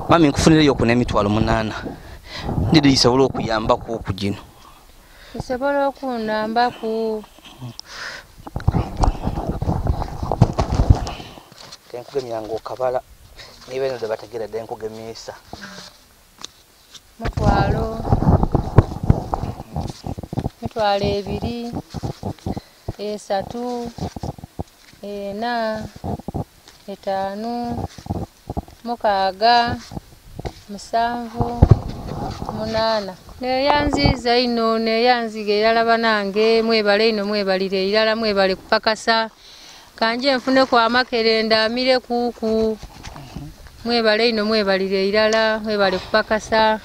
Mami nkufunireyo ku n'emitwalo 8 ndidi isobola okuyambako ku gino. Isobola okunambaku. Kenkugemya ng'okabala nibe nze bategeera dde nkugemyesa. Mutwalo, 2,000, 3, 4, 5, 6, 7, 8. Neyanziza ino neyanziga irala banange mwebale ino mwebalire irala mwebale kupakasa kanje nfune kwa makerenda amire kuku mwebale ino mwebalire irala mwebale kupakasa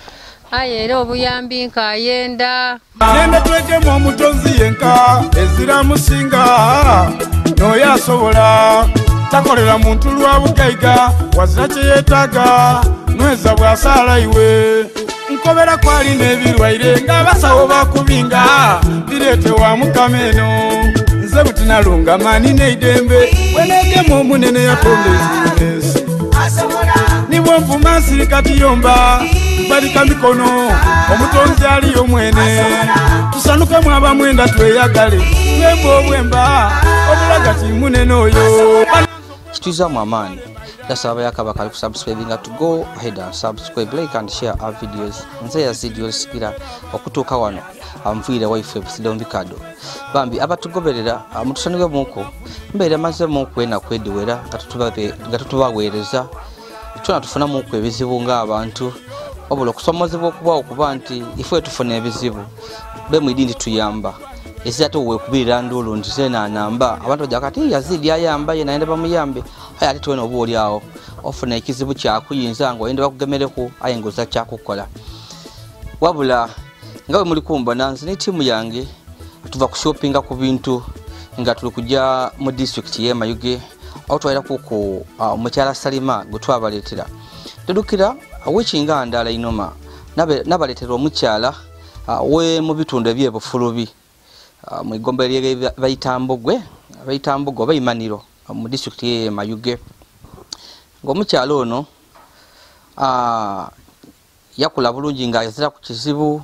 aye era obuyambi nkayenda nenda twegemu omutonzi yenka ezira musinga noyasobola takolera muntu lwa bugaiga wazira kyeyetaaga nweza bwasala iwe nkobera kwali n'ebirwaire ng'abasawo bakubinga bireetewa Mukama eno nze butinalunga maani n'eidembe bwenegemu omunene yatonda ensi nibwo nvuma nsirika tiyomba balika mikono omutonzi aliyo mwene tusanukemu abamwenda tweyagale twemba obwemba obulaga kimunene oyo. Kituzaamu amaanyi. Ndasaba yakabaka ali kusubscribinga to go ahead and subscribe, like and share our videos. Nze Yazidi Olusikira okutuuka wano anviire waife Busidde Bikado. Bambi abatugoberera mutusonyiwe muko mbeera mazeemu enaku ediwera nga tutubaweereza tuna tufunamuku ebizibu ng'abantu wabula okusomozebwa okubaawo kuba nti ife tufuna ebizibu bemwidi nti tuyamba ezi ate wekubirira nduulu nti zenaanamba abantu bajja kati Yazidi ayamba ye nayenda bamuyambe aye ate twena oba oli awo ofuna ekizibu kyakuyinza ng'oyenda bakugemereku aye ng'oza kyakukola. Wabula nga bwe muli kumbona nze ne ttiimu yange tuva kushopinga ku bintu nga tuli kujja mu disitulikiti y'e Mayuge aho twaliraku ku omukyala Salima gwe twabaleetera. Tudukira wiiki nga ndala inoma nabaleetera omukyala we mu bitundu eby'ebufulubi mu igombe lye Baitambugwe oba Imaniro mu disitulikiti y'e Mayuge. Ng'omukyala ono yakula bulungi ng'azira ku kizibu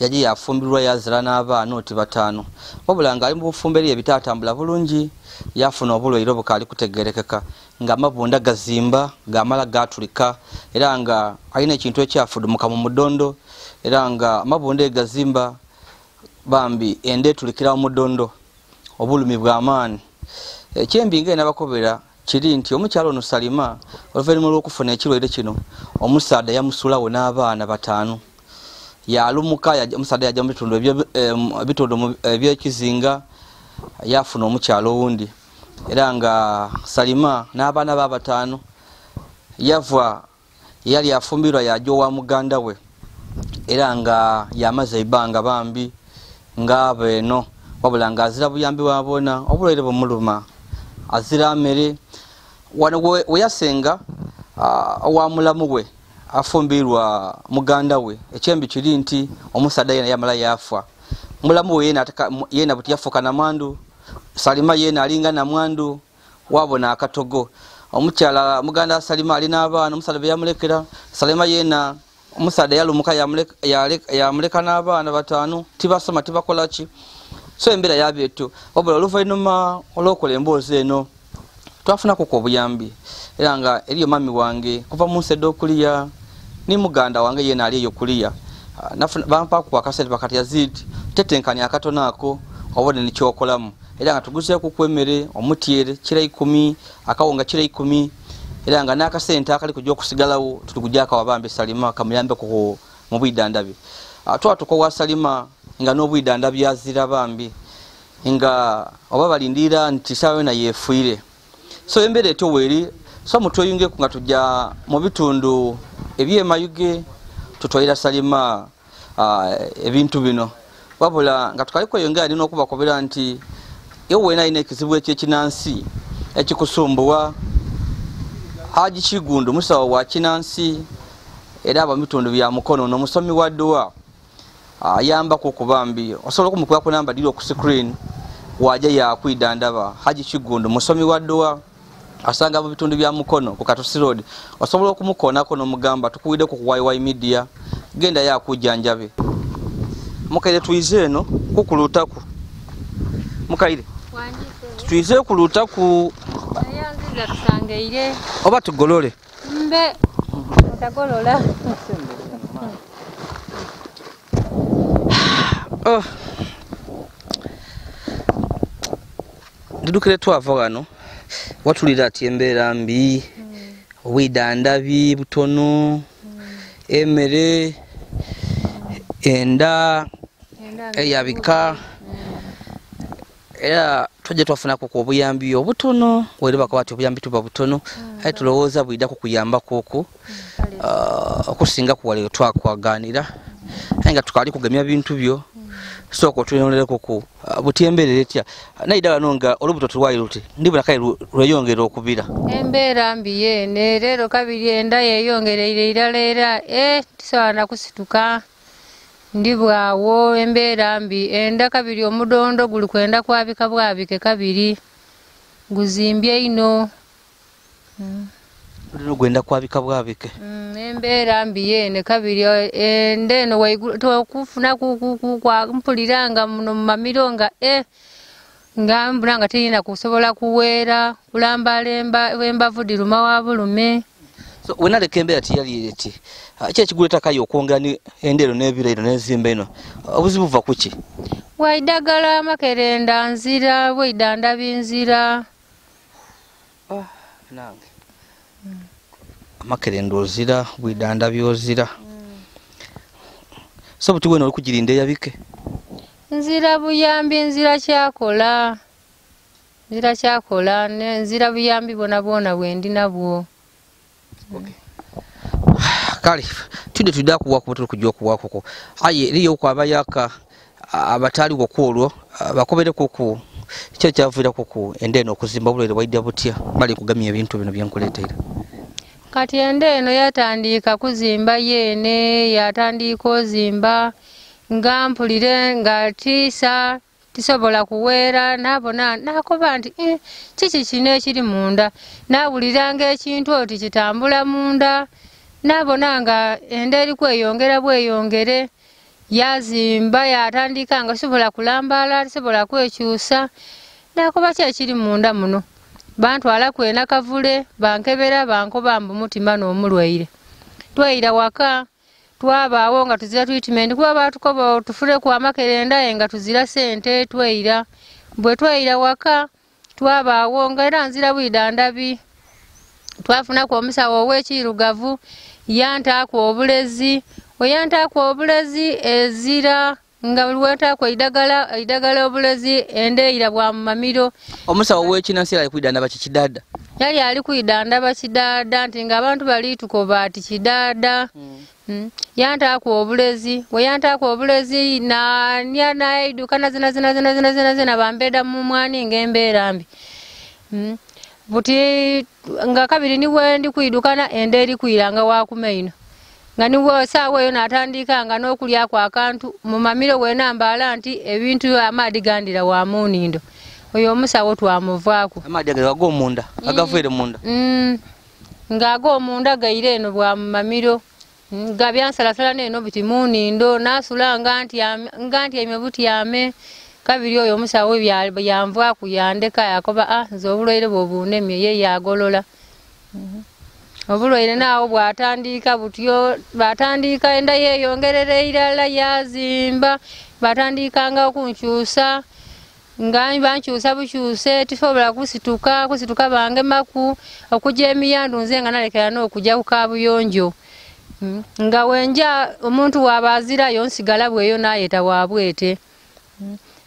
yaje yafumbirwa yazira n'abaana oti 5 wabula ng'ali mu bufumbo eri ebitaatambula bulungi yafuna obulwaire obukaali kutegeerekeka ng'amabunda gazimba gamala gatulika era nga alina ekintu ekyafudumuka mu mudondo era nga amabunda egazimba bambi enda etulikira mu mudondo obulumi bw'amaanyi. Ekyembi ng'enabakobera kiri nti omukyala ono Salima oluvannyuma lw'okufuna ekirwaire kino omusaadha yamusulawo n'abaana 5 yalumuka omusaadha yajja mu bitundu ebyekizinga yafuna omukyala owundi era nga Salima n'abaana ba 5 yava yali afumbirwa yajja owa muganda we era nga yamaze ebbanga bambi ng'aba eno wabula ng'azira buyambi bwabona obulwaire bumuluma azira mmere. Wano we yasenga owa mulamu we afumbirwa muganda we ekyembi kiri nti omusaadha yena yamala yafa mulamu we yena buti yafuuka namwandu. Salima yena alinga namwandu wabona akatogo. Omukyala muganda Salima alina abaana omusaadha be yamulekera. Salima yena omusaadha yalumuka yamuleka n'abaana 5 tibasoma tibakola ki. So embeera yabyetu wabula oluvannyuma olw'okola emboozi eno twafunaku obuyambi era nga eriyo mami wange kuva mu nsi ed'okuliya ni muganda wange yena ali eyo kuliya bampaku akasente bakati Yazidi tetenkanya akatono ako obone nikyokolamu era nga tuguzeeku ku emmere omutyere kiro 10 akawunga kiro 10 era nga n'akasente akali kujja okusigalawo tuli kujja akawa bambi Salima kamuyambeko mu bwiddandabi. Twatuka owa Salima nga n'obwiddandabi azira bambi nga oba balindira nti saawa yona yeefiire. So embeera etyo weeri so mutweyungeku nga tujja mu bitundu eby'e Mayuge tutwalira Salima ebintu bino wabula nga tukali kweyongera nina okubakobera nti iwe wena alina ekizibu ekyekinansi ekikusumbuwa Haji Kigundu musawo wa kinansi era aba mu bitundu bya Mukono n'omusomi wa dduwa ayambako ku bambi osobola okumukubira ku namba diri oku screen wajja yakwidandaba. Haji Kigundu musomi wa dduwa Asanga mu bitundu bya Mukono ku Katosi Road. Osobola okumukoonako n'omugamba tukuwidde ku YY Media, genda yakujjanjabe. Mukaire tuize eno kukulutaku. Mukaire tuize kulutaku. Ayanziza tusangeire. Oba tugolole. Mbe mutagolola. Oh. Ndidukire twava wano. Watulira ati embeera mbi, obwidanda butono, emmere, enda, eyabika. Era tujja twafunako ku obuyambi obutono, were bakaba ati obuyambi tuba butono, aye tulowooza bwidda kukuyambako okwo, okusinga ku wali twakwagaanira. Aye nga tukaali kugemya bintu byo, sooka otunonereko ku buti embeera etya. Naye ddala no nga olubuto tulwayi luti, ndibona kale lweyongera okubira. Embeera mbi yeene, leero kabiri enda yeeyongereire irala era, tisobola na kusituka. Ndi bwawo embeera mbi, enda kabiri omudondo guli kwenda kwabika bwabike kabiri, guzimbye ino. Luno gwenda kwabika bwabike. Embeera mbi yeene kabiri enda eno waigulu tokufuna kwa mpuliranga muno mu mamiro nga nga mbula nga terina kusobola kuweera kulambala embavu diruma wa bulume. So wenaleka embeera tiyali eti ki ekiguleeta kayi okwongera endero n'ebirayiro n'enzimba eno, obuzibu buva ku ki? Waidagala amakerenda nzira, bwidanda binzira. Nange amakerenda ozira, bwidanda byozira. So buti wena oli kugirinda eyabike? Nzira buyambi, nzira kyakola. Nzira kyakola, nzira buyambi bwona bwona bwendi nabwo. Okay. Kale tudde tudda kuwaako tuli kujja okuwaakoko. Aye eriyo okwabayaka abataliwo ku olwo bakobereko ku kyo kyaviirako ku enda eno okuzimba obulwaire bwaidda butya bali kugamya ebintu bino byenkuleeteera. Kati enda eno yatandika kuzimba yeene, yatandika ozimba nga mpulire nga tiisa tisobola kuweera nabona nakoba nti kiki kino ekiri munda, nawuliranga ekintu oti kitambula munda, nabona nga enda eri kweyongera bweyongere, yazimba yatandika nga sobola kulambaala tisobola kwekyusa, nakoba ki ekiri munda muno. Bantwala kwena kavule bankebera bankoba mbu mutima n'omulwaire. Tweyira waka twabaawo nga tuzira treatment kuba baatukoba tufuleku amakerenda nga tuzira sente tweyira. Bwe tweyira waka twabaawo nga era nzira bwidandabi. Twafunaku omusawo ow'ekirugavu yantaako obulezi, weyantaako obulezi ezira nga buli wentaako eidagala obulezi endeeyira bwa mu mamiro. Omusawo ow'ekinansi yali kwidandaba kikidaada? Yali ali kwidandaba kidaada nti ng'abantu bali tukoba ati kidaada. Yantaako obulezi, weyantaako obulezi nanya naiduka zina zina zina zina zina zina bambeda mu mwani ng'embeera mbi. Buti nga kabiri niwe ndi kwidukana enda eri kwiranga wakumeino. Nga niwe saawa eyo natandika nga n'okulyako akantu mu mamiro wenambaala nti ebintu amaadi gandira wa munindo. Oyo omusawo twamuvaako. Amaadi ag'omunda, agavuire munda. Ng'ag'omunda gaire eno bwa mu mamiro. Nga byansalasala n'eno buti munindo nasula nga ntyamye butyame. Kabiri oyo omusawo yanvaaku yandeka yakoba nze obulwaire bw'obunemye ye yagolola. Obulwaire naawo bwatandika butyo, batandika enda yeeyongerera irala yazimba, batandikanga okunkyusa nga bankyusa bukyuse tisobola kusituka, kusituka bangemaku okujja emiyandu nze nga nalekera n'okujja ku kaabuyonjo. Nga wenja omuntu waaba azirayo nsigala bweyo naayeta waabwete.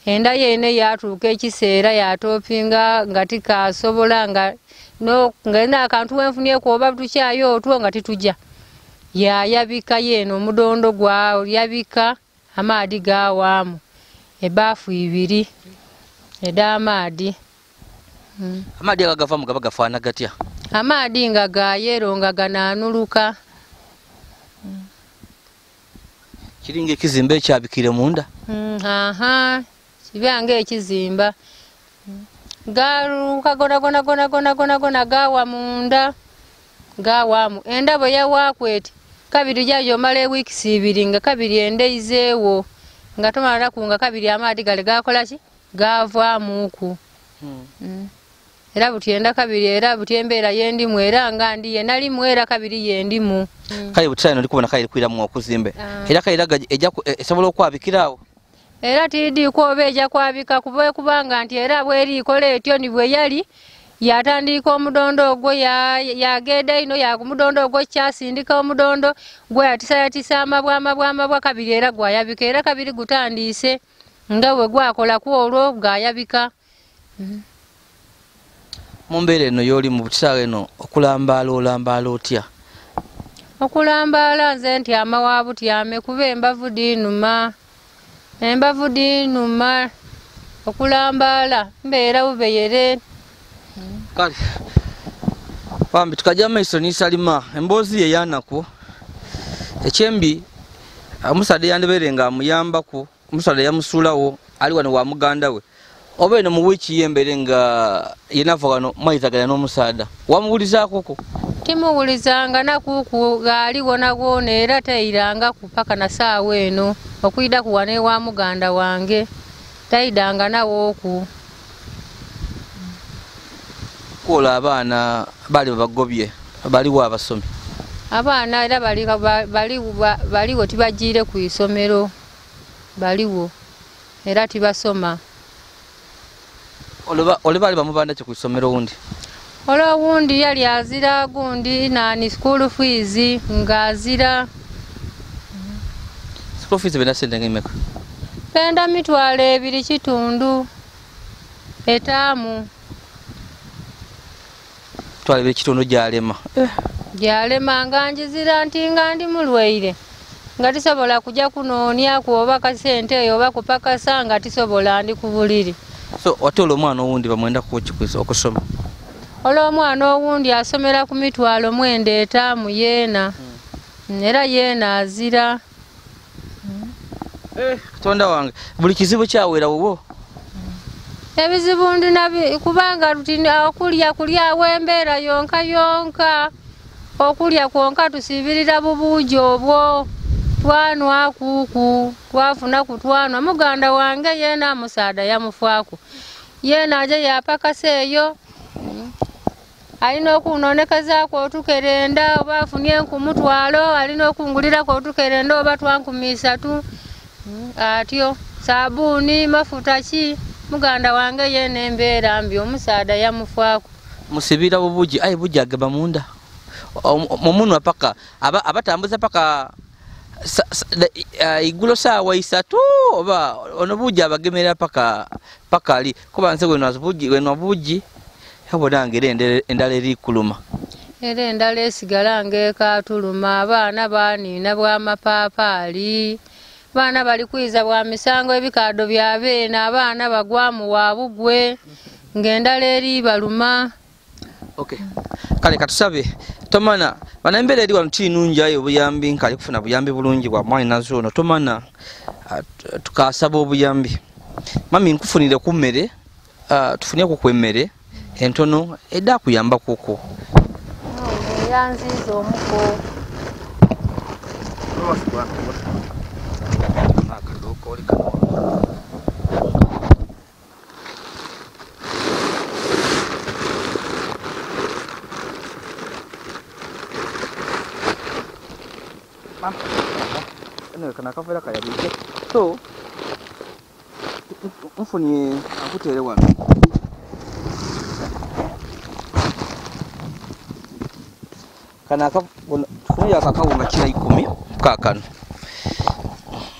Enda yeene yatuuka ekiseera yatoopinga nga tikasobola nga no nga akantu wenfunyeku oba tukyayo otwo nga titujja. Yayabika yeeno omudondo gwa yabika amaadi gawaamu ebaafu ibiri ed'amaadi. Amaadi ago gavaamu gaba gafaana gatya? Amaadi nga ga yero nga ganaanuluka. Kiringa ekizimba ekyabikire munda? Aha, kibanga ekizimba. Galuka gona gona gona gona gona gona gawa munda gawamu enda bwe yawakweti kabiri jajo male weeks ibiri nga kabiri ende izeewo nga tomala kunga kabiri amaadi gale gakola ki gavaamu ku. Era butyenda kabiri era butyembeera yendimu era nga ndi yenali mwera kabiri yendimu. Kale butayino ndikubona kale kwiramu okuzimbe. Era kale raga ejja esobola okwabikirawo. Era tidi ko obeja kwabika kuba kubanga nti era bweri ikola etyo ni bwe yali yatandika omudondo ogwo yagenda ino yakumudondo ogwo kyasindika omudondo gwe yatisa yatisa amabwa amabwa amabwa kabiri era gwayabika era kabiri gutandiise nga bwe gwakola ku olwo gwayabika. Mu mbeera eno y'oli mu butisaawa eno okulambaala olambaala otya? Okulambaala nze nti amawa butyame kuba embavu diinuma. Embavu diinuma okulambaala mbeera bubeyere. Kale bambi tukajja maiso ni Salima emboozi ye yanaku ekyembi omusaadde yandibeere nga amuyambaku omusaadde yamusuulawo ali wano wa muganda we oba eno mu wiiki y'embeere nga yenava wano mwayitagana n'omusaadda wamuwulizaakoko? Timuwulizanga nakuku gaaliwo nagwona era tayiranga paka na saawa eno okwida ku wano ewa muganda wange tayidanga nawooku. Kwola abaana bali babagobye baliwo abasomi? Abaana era baliwo tibagiire ku isomero baliwo era tibasoma. Ole bali bamubanda ki ku isomero wundi? Olwo wundi yali azira gundi nani school fees ng'azira. School fees bena sente ng'emeka? Penda 2,500 etaamu. 2,500 gyalema. Gyalema nga njizira nti nga ndi mulwaire nga tisobola kujja kunoonyaku oba kasente eyo oba kupakasa nga tisobola ndi ku buliri. So ate olwo omwana owundi bamwenda kuki okusoma? Olwo omwana owundi asomera ku 95,000 yeena. Era yeena azira. Katonda wange buli kizibu kyawera wuwo? Ebizibu ndina kubanga okulya kulyawo embeera yonka yonka okulya kwonka tusibirira bubuugi obwo twanwa kuku twafuna kutwanwa muganda wange yeena omusaadda yamufaako yeena aje yapakasa eyo alina okunonekezaako otukerenda oba afunye nkumutwalo alina okungulirako otukerenda oba 3,000 atyo sabuuni mafuta ki muganda wange yeena embeera mbi omusaadda yamufaako. Musibira bubugi ayi bugi agaba munda mumunwa paka abatambuza paka igulo saawa 3 oba ono bugi abagemera paka paka ali kuba nze weno bugi yabona ngere endala eri kuluma era endala esigala ng'ekaatuluma abaana baniina bw'amapaapaali abaana bali kwiza bwa misango ebikaado bya beena abaana bagwamu wa bugwe ng'endala eri baluma. Okay. Kale katusabe tomana bana embeera eri wano tinungi ayo obuyambi nkali kufuna buyambi bulungi bwa mwani nazo ono tomana tukasaba obuyambi mami nkufunire ku mmere tufunye ku emmere entono edda kuyamba kuko. Yanziza omuko. So nfunye akutere wano kana tufunye akakawunga kira 10 kaakano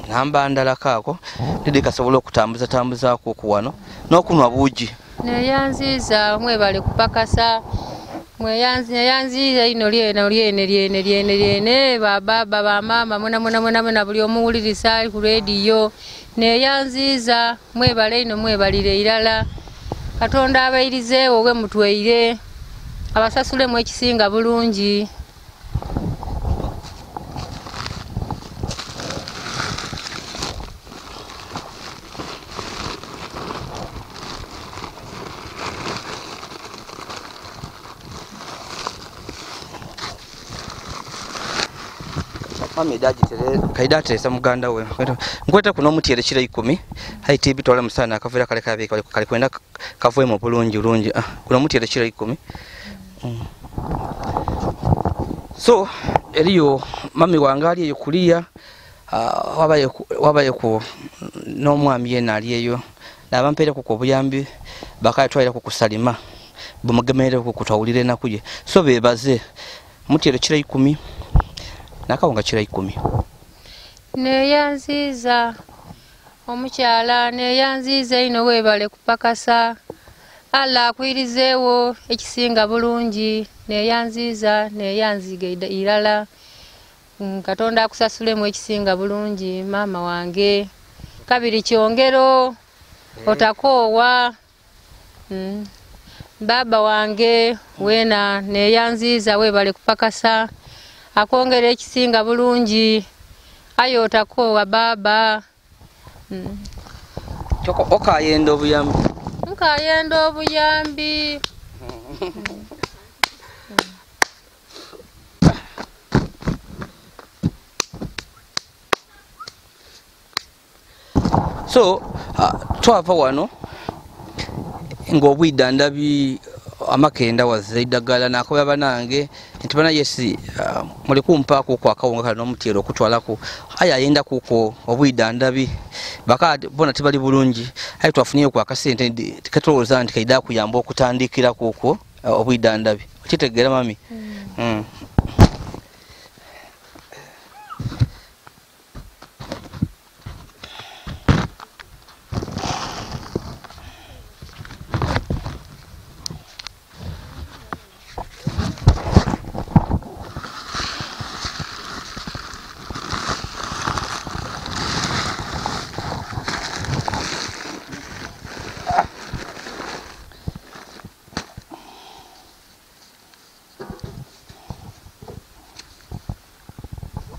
namba ndala kaako ndidi kasobola okutambuza tambuzaako ku wano n'okunwa buugi. Neyanziza mwebale kupakasa mweyanziza ino lyene lyene lyene lyene lyene baba baba mama mwena mwena mwena mwena buli omuwulirisa ali ku rediyo neyanziza mwebale ino mwebalire irala Katonda abairizeewo we mutweire abasasulemu ekisinga bulungi. Mami dagitere kaidateresa muganda we nkweta kuno omutyere kiro 10 haiti bitwala musana akavera kale kabe kale kwenda kavuye mu bulungi bulungi kuno omutyere kiro 10. So eriyo mami wange ali eyo kuliya wabaye ku n'omwami yena ali eyo nabampeere ku obuyambi bakayatwalira ku kusalima bumugemerere ku kutawulira enaku ye so bebaze mutyere kiro 10 nakawunga kiro 10. Neyanziza omukyala neyanziza ino webale kupakasa Allah akwirizeewo ekisinga bulungi neyanziza neyanziga irala Katonda akusasulemu ekisinga bulungi maama wange kabiri kyongero otakoowa baba wange wena neyanziza webale kupakasa akongera ekisinga bulungi ayo otakoowa baba. Kyoko okayenda obuyambi nkayenda obuyambi. So twava wano ng'obwidda ndabi amakenda wazze eddagala nakoba banange nti bana yesi muli kumpaako ku akawunga kano n'omutyero okutwalako aye ayenda kuko obwidda ndabi baka bona tebali bulungi aye twafunyeyo ku akasente ketulowooza nti kaida kuyamba okutandikira kuko obwidda ndabi okitegeera mami.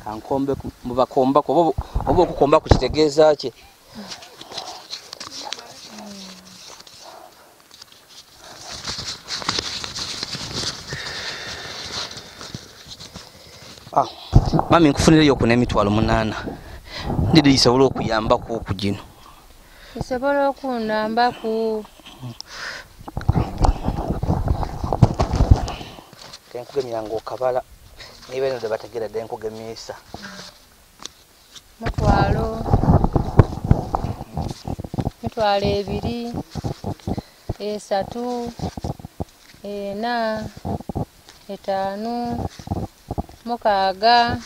Nkombe mubakomba ko obo okukomba kukitegeeza ki? Mami nkufunire yo kuna emitwalo 8 ndidi isobola okuyambako ku gino isobola okunambaku kenkugemya ng'okabala nibe ndo bategera dde nkugemyesa mutwalo mitwalo 2 3 4 5 6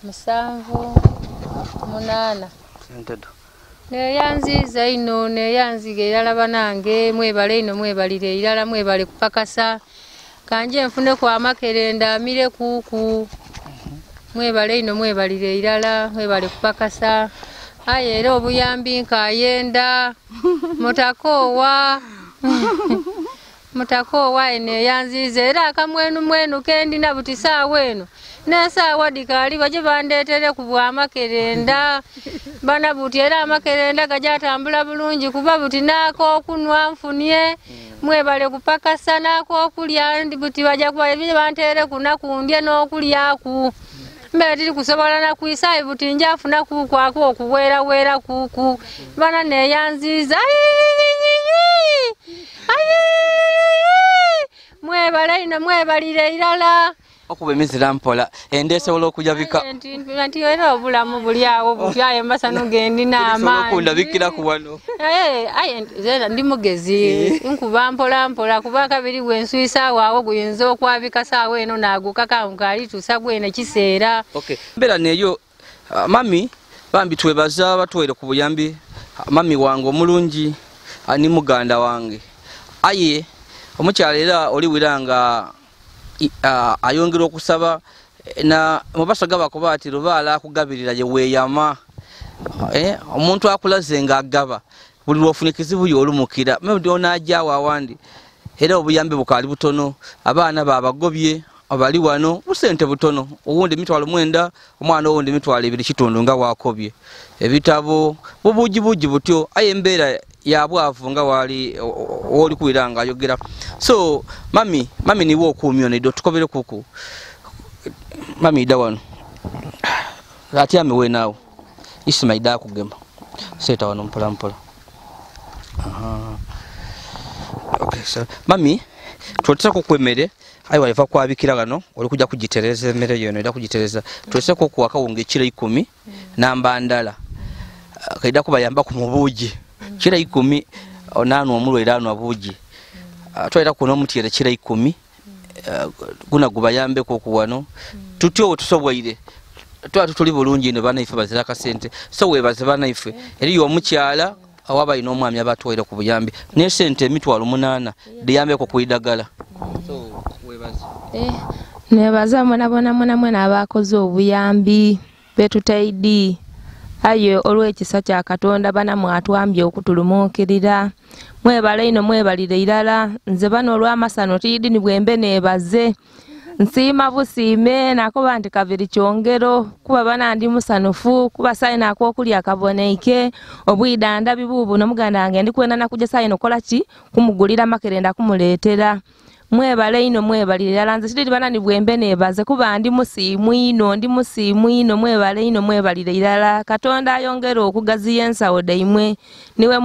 7 8. Ntedo neyanziza ino neyanziga irala banange mwebale ino mwebalire irala mwebale kupakasa kanje nfune kwa makerenda amire kuku mwebale ino mwebalire irala mwebale kupakasa aye era obuyambi nkayenda mutakoowa mutakoowa ene yanziza era akamwenu mwenu kendi na buti saawa eno nesaawa dikaali baje bandeetere ku bwamakerenda bana buti era amakerenda gajatambula bulungi kuba buti naak'okunwa nfunye mwebale kupakasa n'akokulya ndi buti bajja kuba banteere kunaku ndye n'okulyaku mbere tiri kusobola nakwisayi buti njafuna kukwako okuwerawera kuku bana neyanziza mwebale ino mwebalire irala okuba emizira mpola ende esobola okujabika nti era obulamu buli awo buti aye mbasano gendi n'amaanyi okundabikiraku wano aye nze ndi mugezi nkuba mpola mpola kuba kabiri bwenswisa awo guyinza okwabika saawa eno naaguka nkalituusa gwene kiseera. Okay mbeera neyo mami bambi twebaza batuweere ku buyambi mami wange omulungi ni muganda wange aye omukyala era oliwira nga ayongera okusaba na mubasaga bakuba ati lubaala akugabirira ye weeyama omuntu akulaze nga agaba buli lwofuna ekizibu y'olumukira onajjawo awandi era obuyambi bukaali butono abaana babagobye abali wano busente butono owundi 900 omwana owundi 2.5 nga wakobye ebitabo bubugi butyo aye embeera ya bwavu nga wali oli kuwira nga ayogera. So mami niwe okuumya neddo tukobere kuku mami idda wano Atyame wenaawo Isima ida kugema seeta wano mpola mpola. Okay, so mami twotesako ku emmere ayi waliva kwabikira gano oli kujja kugitereza emmere yono era kugitereza twotesako ku akawunga ekiro 10 namba ndala kaida kubayamba ku mubuugi kiro 10 onaanwa omulwaire anwa buugi twalira kuno omutyere kiro 10 guna gubayambeko ku wano tutyo we tusobwaire twatu tuli bulungi ino banaife bazira akasente so webaze banaife eriyo omukyala awaba ino omwami abatwaire ku buyambi ne sente emitwalo 8 diyambeko kuidagala so webaze nebaza mwana bona mwana mwana abakoze obuyambi betutaidi ayo olw'ekisa kya Katonda bana mwatwambye okutulumuukirira mwebale ino mwebalire irala nze bano olw'amasano tiidi ni bwembe nebaze nsiima busiime nakoba nti kabiri kyongero kuba bana ndi musanufu kuba sayina akokulya kaboneike obwidanda bibubu nomuganda wange ndikwenda nakuja sayina okola ki kumugulira makerenda kumuleetera mwebale ino mwebalire irala nze tididi bana ni bwembe nebaze kuba ndi musiimu ino ndi musiimu ino mwebale ino mwebalire irala Katonda ayongera okugaziya ensawo daimwe niwe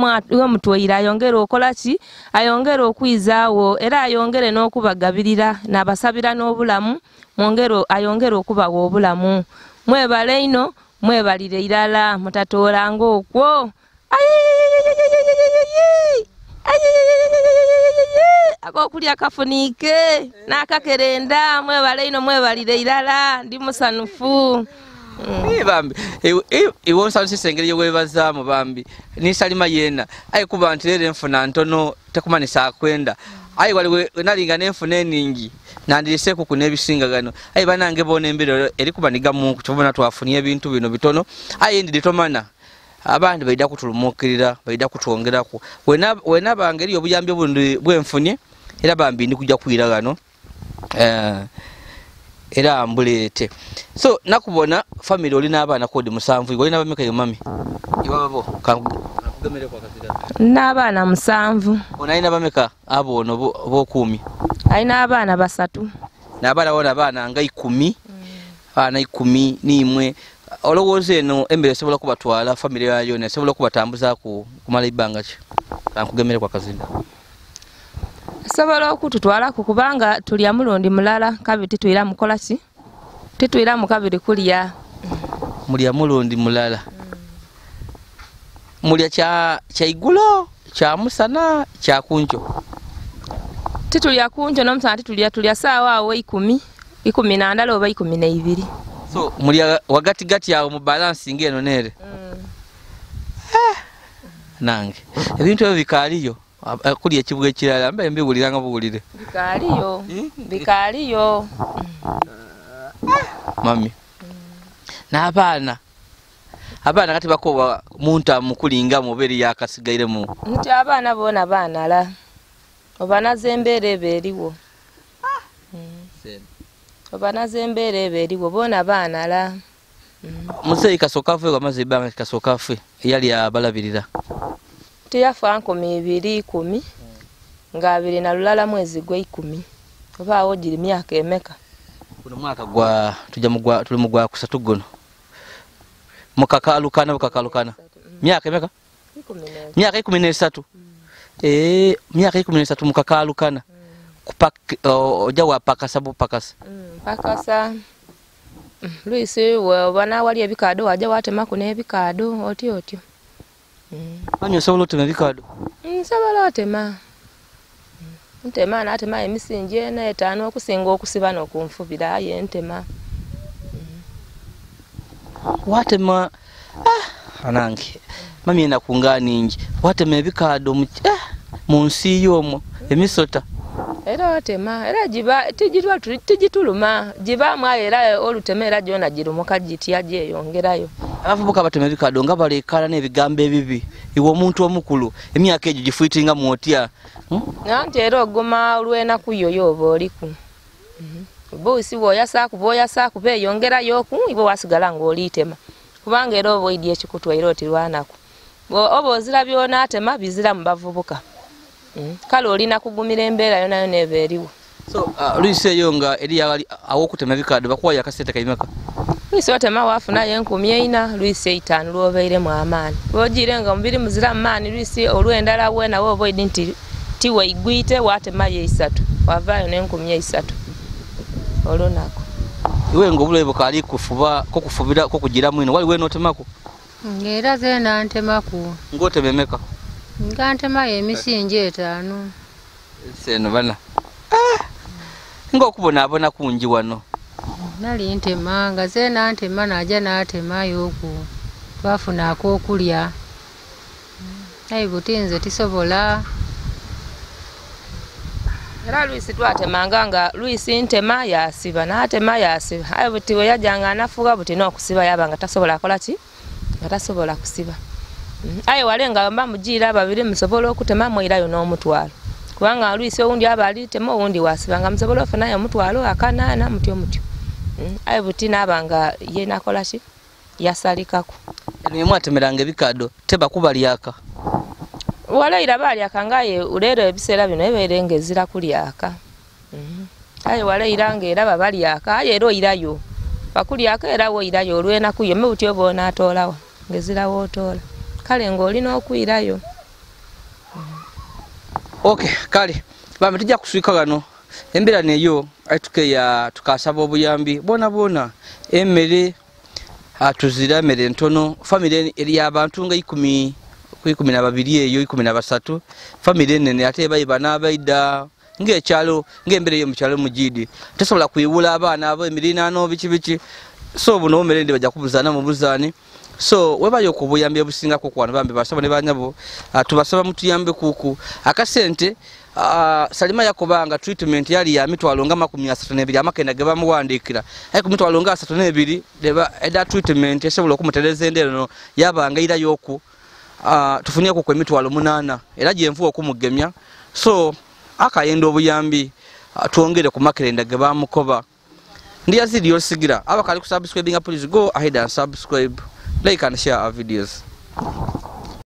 mutwaire ayongera okola ki ayongera okwizaawo era ayongere n'okubagabirira n'abasabira n'obulamu mwongero ayongera okubawa obulamu mwebale ino mwebalire irala mutatoolanga okwo akokulya kafunike n'akakerenda mwebale ino mwebalire irala ndi musanufu. Bambi iwe nsanusise engeri yewebazaamu bambi nisalima yena ayi kuba nti leero enfuna ntono tekumanisa akwenda ayi waliwe nalinga nenfuna eningi nandireseeko ku n'ebisinga gano ayi banange boona embeera eri kubanigamu kyova twafunye ebintu bino bitono ayi ndidi tomana abandi baida kutulumuukirira baida kutwongeraku wenabanga eriyo obuyambi obundi bwenfunye era bambi ndi kujja kwira gano era mbuleete. So nakubona family olina abaana kodi 7 olina bameka yo mami ibababo kankugemere kwa kazira n'abaana 7 onalina bameka abo ono bokumi alina abaana 3 n'abaana bona abaana nga 10 abaana 10 n'imwe olowooza eno emmere esobola kubatwala family yayo nesobola kubatambuzaako kumala ebbanga ki kankugemere kwa kazinda sobola okututwalako kubanga tulya mulundi mulala kabiri titwira mukola ki titwira mu kabiri kulya mulya mulundi mulala mulya kya igulo kya musana kya kunjo titulya kunjo n'omusana titulya tulya saawa awo 10 14 oba 12 so mulya wagatigati awo mu balancing eno nere nange ebintu ebyo bikaaliyo kulya ekibuga ekirala mbe mbiwuliranga buwulire bikaaliyo bikaaliyo mami n'abaana abaana kati bakoba muntu amukulinga muberi yakasigairemu nti abaana boona baanala obanaze embeera eba eriwo obanaze embeera eba eriwo boona baanala. Muzeeyi kasooka afe wamaze ebbanga kasooka afe eyali abalabirira tiyafa 2010 nga 20 na mwezi gwa 10 oba awo giri myaka emeka guno mwaka gwa tujja mugwa tuli mugwa kusatu guno mukakalukana bukakalukana myaka emeka myaka 13 myaka 13 mukakalukana ojja wapakasa bupakasa pakasa Luisi wana wali ebikado wajja watemako n'ebikado otyo otyo. Mami osobola otema ebikado? Nsobola otema. Ntema n'atema emisingi ena etaano okusinga okusiba n'okunfubira aye ntema. Watema anange mami enaku nga nningi watema ebikado mu nsi y'omwo emisota era watema era giba tigirwa tigituluma gibaamu aye era olutema era gyona girumuka gitya gyeyongerayo. Abavubuka batema ebikado nga baleekaana n'ebigambo ebibi iwe omuntu omukulu emyaka egyo gifuitinga mwotya anti era oguma olw'enaku yoyo oba oliku buusi bw'oyasaaku bw'oyasaaku beeyongerayoku iwe wasigala ng'oliitema kubanga era oba oidya ekikutwaire oti lwanaku oba ozira by'onaatema bizira mu bavubuka kale olina kugumira embeera yona yona eba eriwo. So luisi eyo nga eri aw'okutema ebikado bakuwayo akasente kaimeka? Lwisi otema wafunayo 4,000 lwisi 5 lwobeiremu amaani lwogiire nga omubiri muzira maani lwisi olw'endala weena woba oidi nti tiwaigwite watemayo 3 wavaayo ne3,000 olunaku. Iwe nga obulwaire bukaali kufuba kokufubira kokugiramu ino wali weena otemako? Era zeena ntemaku. Ng'otema emeka? Nga ntemayo emisingi 5. Seno bana. Ng'okubonaabona kungi wano. Nali ntema nga zeena ntema naja n'atemayo oku twafuna ak'okulya. Aye buti nze tisobola. Era lwisi twatemanga nga lwisi ntema yasiba n'atema yasiba. Aye buti we yajjanga anafuga buti n'okusiba yaba nga tasobola akola ki? Nga tasobola kusiba. Aye wale nga mba mugiira babiri musobola okutema mwirayo n'omutwalo. Kubanga lwisi owundi aba alitema owundi wasiba nga musobola ofunayo omutwalo akanaana mutyo mutyo. Aye buti n'aba nga ye nakola ki? Yasalikako. Eno mwatemeranga ebikado teba kubalyaka. Waleira balyaka ngaye leero ebiseera bino ebeere ng'ezira kulyaka. Aye waleira ng'era babalyaka aye era oirayo. Bakulyaka era woirayo olw'enaku yo buti oba onaatoolawa ng'ezira wootoola. Kale ng'olina okwirayo. Okay, kale bambi tujja kuswika wano embeera neyo aye tukasaba obuyambi bwona bwona emmere atuzira emmere ntono famire eri abantu nga 12 eyo 13 famire nene ate bayiba n'abaida ng'ekyalo ng'embeera eyo mu kyalo mugidi tesobola kuyiwula abaana abo emirinaano biki biki so buno mmere ndi bajja kubuzaana mu buzaani. So webayo okubuyambi obusingako ku wano bambi basaba ne banyabo tubasaba mutuyambe kuku akasente. Salima yakobanga treatment yali ya mitwalo nga 32 amakenda ge bamuwandiikira aye ku mitwalo nga 32 deba eda treatment esobola okumutereza endero no yabanga irayo oku tufunye ku emitwalo 8 era gyenvuwa okumugemya. So akayenda obuyambi twongere ku makerenda ge bamukoba. Ndi yazidi yosigira abakali ku subscribing, please go ahead and subscribe, like and share our videos.